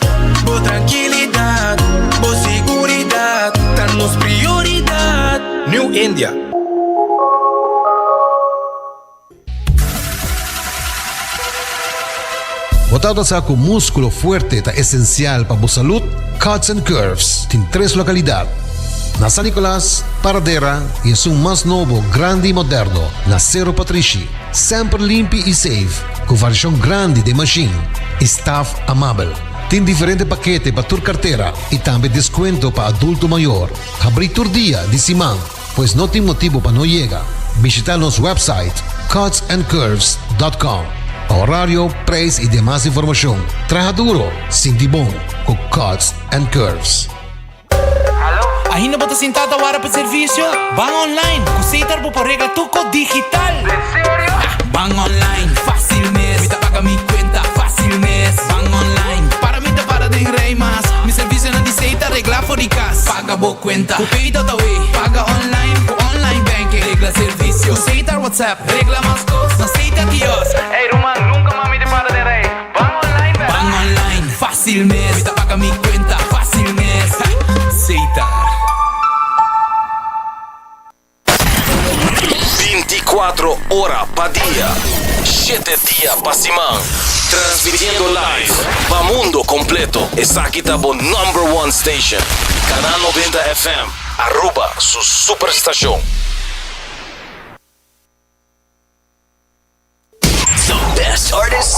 [SPEAKER 5] bo trankilidat, bo siguridat ta nos prioridat. New India.
[SPEAKER 23] Bo tabata sa ku múskulo fuerte ta esensial pa bo salud? Cuts and Curves tin tres lokalidat, na San Nicolas, Paradera i esun mas nobo, grandi i moderno, na Sero Patrishi. Semper limpi i safe, ku variashon grandi den mashin i staf amabel. Tin diferente pakete pa tur kartera i tambe deskuento pa adulto mayor. Habrí tur dia di siman, pues no tin motibu pa no yega. Bishita nos website cutsandcurves.com pa horario, prijs y demas informacion. Traha duro, sinti bon cu Cuts and Curves.
[SPEAKER 24] Ainda bo ta sinta ta wara pa servicio? Ban online! Cu Setar bo por regla tur cos digital!
[SPEAKER 5] En serio?
[SPEAKER 24] Ban online, facil mes! Mi ta paga mi cuenta, facil mes! Ban online, para mi ta para den rij mas! Mi servicionan di Setar regla for di cas! Paga bo cuenta cu Pay.away, paga online cu online banking, regla servicio cu Setar WhatsApp, regla mas cos na Setar kiosk.
[SPEAKER 5] Ey ruman, nunca mas mi ta para den rij! Ban online bek!
[SPEAKER 24] Ban online, facil mes! Mi ta paga mi cuenta, facil mes! Setar.
[SPEAKER 25] 24 ora pa dia, shete dia pa siman. Transmitiendo live pa mundo completo. Esaki ta bo number one station. Canal 90 FM, Aruba su superstacion.
[SPEAKER 3] The best artists.